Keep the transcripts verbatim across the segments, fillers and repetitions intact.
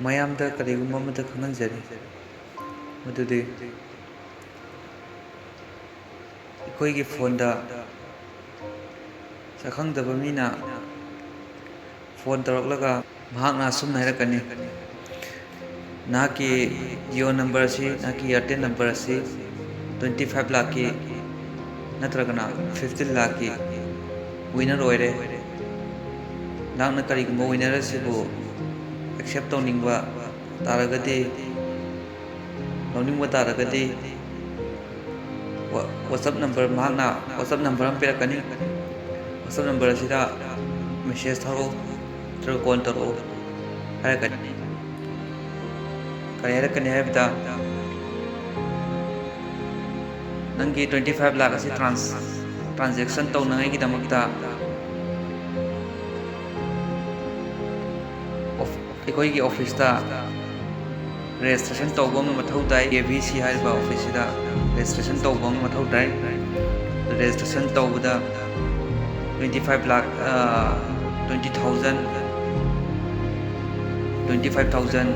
ꯃꯌꯥꯝꯗ ꯀꯔꯤꯒꯨꯝꯕ ꯑꯃꯇ ꯈꯪꯍꯟꯖꯔꯤ, ꯃꯗꯨꯗꯤ ꯑꯩꯈꯣꯏꯒꯤ ꯐꯣꯟꯗ ꯁꯛꯈꯪꯗꯕ ꯃꯤꯅ ꯐꯣꯟ ꯇꯧꯔꯛꯂꯒ ꯃꯍꯥꯛꯅ ꯑꯁꯨꯝꯅ ꯍꯥꯏꯔꯛꯀꯅꯤ, "ꯅꯍꯥꯛꯀꯤ Jio ꯅꯝꯕꯔ ꯑꯁꯤ, ꯅꯍꯥꯛꯀꯤ Airtel ꯅꯝꯕꯔ ꯑꯁꯤ twenty five ꯂꯥꯛꯀꯤ ꯅꯠꯇ꯭ꯔꯒꯅ fifteen ꯂꯥꯛꯀꯤ ꯋꯤꯅꯔ ꯑꯣꯏꯔꯦ꯫ ꯅꯍꯥꯛꯅ ꯀꯔꯤꯒꯨꯝꯕ ꯋꯤꯅꯔ ꯑꯁꯤꯕꯨ ꯑꯦꯛꯁꯦꯞ ꯇꯧꯅꯤꯡꯕ ꯇꯥꯔꯒꯗꯤ, ꯂꯧꯅꯤꯡꯕ ꯇꯥꯔꯒꯗꯤ, ꯋꯥ-, WhatsApp ꯅꯝꯕꯔ, ꯃꯍꯥꯛꯅ WhatsApp ꯅꯝꯕꯔ ꯑꯃ ꯄꯤꯔꯛꯀꯅꯤ꯫ WhatsApp ꯅꯝꯕꯔ ꯑꯁꯤꯗ ꯃꯦꯁꯦꯖ ꯊꯥꯔꯛꯎ ꯅꯠꯇ꯭ꯔꯒ ꯀꯣꯜ ꯇꯧꯔꯛꯎ" ꯍꯥꯏꯔꯛꯀꯅꯤ꯫ ꯀꯔꯤ ꯍꯥꯏꯔꯛꯀꯅꯤ ꯍꯥꯏꯕꯗ, "ꯅꯪꯒꯤ twenty five ꯂꯥꯛ ꯑꯁꯤ ꯇ꯭ꯔꯥꯟꯁ-, ꯇ꯭ꯔꯥꯟꯖꯦꯛꯁꯟ ꯇꯧꯅꯉꯥꯏꯒꯤꯗꯃꯛꯇ ꯑꯣꯐ-, ꯑꯩꯈꯣꯏꯒꯤ ꯑꯣꯐꯤꯁꯇ ꯔꯦꯖꯤꯁꯇ꯭ꯔꯦꯁꯟ ꯇꯧꯕ ꯑꯃ ꯃꯊꯧ ꯇꯥꯏ꯫ ꯀꯦ ꯚꯤ ꯁꯤ ꯍꯥꯏꯔꯤꯕ ꯑꯣꯐꯤꯁꯁꯤꯗ ꯔꯦꯖꯤꯁꯇ꯭ꯔꯦꯁꯟ ꯇꯧꯕ ꯑꯃ ꯃꯊꯧ ꯇꯥꯏ꯫ ꯔꯦꯖꯤꯁꯇ꯭ꯔꯦꯁꯟ ꯇꯧꯕꯗ twenty five ꯂꯥꯛ, ꯑ, twenty thousand, twenty five thousand,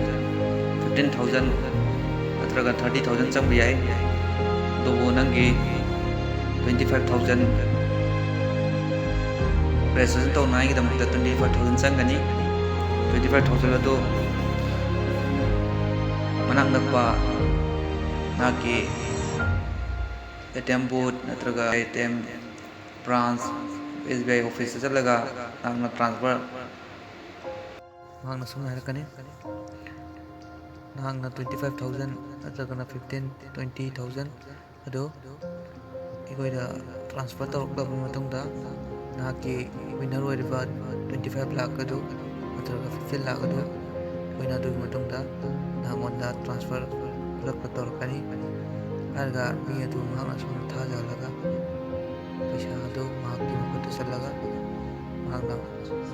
fifteen thousand ꯅꯠꯇ꯭ꯔꯒ thirty thousand ꯆꯪꯕ ꯌꯥꯏ꯫ ꯑꯗꯨꯕꯨ ꯅꯪꯒꯤ twenty five thousand ꯔꯦꯖꯤꯁꯇ꯭ꯔꯦꯁꯟ ꯇꯧꯅꯉꯥꯏꯒꯤꯗꯃꯛꯇ twenty five thousand ꯆꯪꯒꯅꯤ꯫ Twenty five thousand ꯑꯗꯨ ꯃꯅꯥꯛ ꯅꯛꯄ ꯅꯍꯥꯛꯀꯤ ꯑꯦ ꯇꯤ ꯑꯦꯝ ꯕꯨꯠ ꯅꯠꯇ꯭ꯔꯒ A T M branch, S B I ꯑꯣꯐꯤꯁꯇ ꯆꯠꯂꯒ ꯅꯍꯥꯛꯅ ꯇ꯭ꯔꯥꯟꯁꯐꯔ, ꯃꯍꯥꯛꯅ ꯁꯨꯝꯅ ꯍꯥꯏꯔꯛꯀꯅꯤ, "ꯅꯍꯥꯛꯅ twenty five thousand ꯅꯠꯇ꯭ꯔꯒꯅ fifteen, twenty thousand ꯑꯗꯨ ꯑꯩꯈꯣꯏꯗ ꯇ꯭ꯔꯥꯟꯁꯐꯔ ꯇꯧꯔꯛꯂꯕ ꯃꯇꯨꯡꯗ, ꯅꯍꯥꯛꯀꯤ ꯋꯤꯟꯅꯔ ꯑꯣꯏꯔꯤꯕ twenty five ꯂꯥꯛ ꯑꯗꯨ ꯅꯠꯇ꯭ꯔꯒ fifteen ꯂꯥꯛ ꯑꯗꯨ ꯑꯩꯈꯣꯏꯅ ꯑꯗꯨꯒꯤ ꯃꯇꯨꯡꯗ ꯅꯍꯥꯛꯉꯣꯟꯗ ꯇ꯭ꯔꯥꯟꯁꯐꯔ ꯈꯨꯗꯛꯇ ꯇꯧꯔꯛꯀꯅꯤ" ꯍꯥꯏꯔꯒ ꯃꯤ ꯑꯗꯨ ꯃꯍꯥꯛꯅ ꯁꯨꯝ ꯊꯥꯖꯍꯜꯂꯒ ꯄꯩꯁꯥ ꯑꯗꯨ ꯃꯍꯥꯛꯀꯤ ꯃꯈꯨꯠꯇ ꯆꯠꯂꯒ ꯃꯍꯥꯛꯅ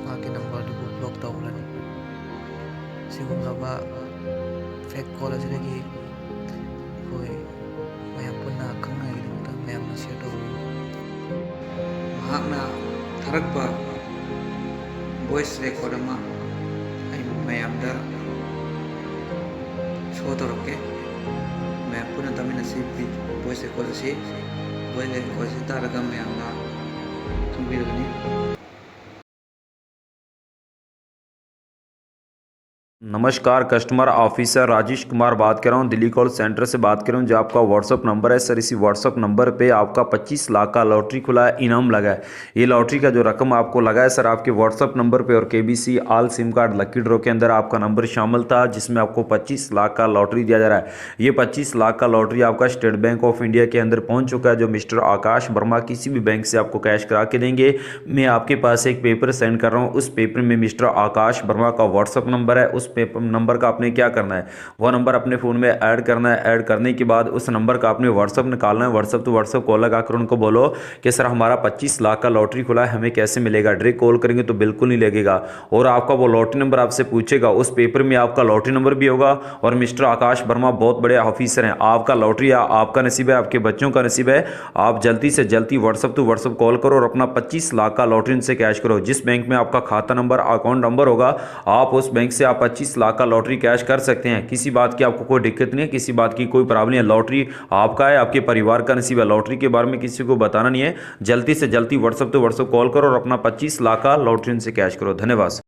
ꯃꯍꯥꯛꯀꯤ ꯅꯝꯕꯔꯗꯨꯕꯨ ꯕ꯭ꯂꯣꯛ ꯇꯧꯈ꯭ꯔꯅꯤ꯫ ꯁꯤꯒꯨꯝꯂꯕ ꯐꯦꯛ ꯀꯣꯜ ꯑꯁꯤꯗꯒꯤ ꯑꯩꯈꯣꯏ ꯃꯌꯥꯝ ꯄꯨꯟꯅ ꯈꯪꯅꯉꯥꯏꯒꯤꯗꯃꯛꯇ ꯃꯌꯥꯝꯅ ꯁꯤꯌꯔ ꯇꯧꯕꯤꯌꯨ꯫ ꯃꯍꯥꯛꯅ ꯊꯥꯔꯛꯄ ꯚꯣꯏꯁ ꯔꯦꯀꯣꯔꯗ ꯑꯃ ꯑꯩ ꯃꯌꯥꯝꯗ ꯁꯣ ꯇꯧꯔꯛꯀꯦ꯫ ꯃꯌꯥꯝ ꯄꯨꯟꯅ ꯇꯥꯃꯤꯟꯅꯁꯤ꯫ ꯚꯣꯏꯁ ꯔꯦꯀꯣꯔꯗ ꯑꯁꯤ, ꯚꯣꯏꯁ ꯔꯦꯀꯣꯔꯗ ꯑꯁꯤ ꯇꯥꯔꯒ ꯃꯌꯥꯝꯅ ꯈꯪꯕꯤꯔꯒꯅꯤ꯫ नमस्कार, कस्टमर ऑफिसर राजेश कुमार बात कर रहा हूँ, दिल्ली कॉल सेंटर से बात कर रहा हूँ। जो आपका व्हाट्सअप नंबर है सर, इसी व्हाट्सअप नंबर पे आपका पच्चीस लाख का लॉटरी खुला है, इनाम लगा है। ये लॉटरी का जो रकम आपको लगा है सर, आपके व्हाट्सअप नंबर पे और KBC all SIM card lucky draw के अंदर आपका नंबर शामिल था, जिसमें आपको पच्चीस लाख का लॉटरी दिया जा रहा है। ये पच्चीस लाख का लॉटरी आपका स्टेट बैंक ऑफ इंडिया के अंदर पहुंच चुका है। जो मिस्टर आकाश वर्मा किसी भी बैंक से आपको कैश करा के देंगे, मैं आपके पास एक पेपर सेंड कर रहा हूँ। उस पेपर में मिस्टर आकाश वर्मा का व्हाट्सअप नंबर है। उस पेपर नंबर का आपने क्या करना है, वह नंबर अपने फ़ोन में ऐड करना है। ऐड करने के बाद उस नंबर का आपने व्हाट्सअप निकालना है। WhatsApp to WhatsApp कॉल लगाकर उनको बोलो कि सर, हमारा पच्चीस लाख का लॉटरी खुला है, हमें कैसे मिलेगा? डायरेक्ट कॉल करेंगे तो बिल्कुल नहीं लगेगा। और आपका वो लॉटरी नंबर आपसे पूछेगा, उस पेपर में आपका लॉटरी नंबर भी होगा और मिस्टर आकाश वर्मा बहुत बड़े ऑफिसर हैं। आपका लॉटरी है, आपका नसीब है, आपके बच्चों का नसीब है। आप जल्दी से जल्दी WhatsApp to WhatsApp कॉल करो और अपना पच्चीस लाख का लॉटरी उनसे कैश करो। जिस बैंक में आपका खाता नंबर, अकाउंट नंबर होगा, आप उस बैंक से आप पच्चीस लाख का लॉटरी कैश कर सकते हैं। किसी बात की आपको कोई दिक्कत नहीं है, किसी बात की कोई प्रॉब्लम नहीं है। लॉटरी आपका है, आपके परिवार का नसीब है। लॉटरी के बारे में किसी को बताना नहीं है। जल्दी से जल्दी WhatsApp to WhatsApp कॉल करो और अपना पच्चीस लाख का लॉटरी उनसे कैश करो। धन्यवाद।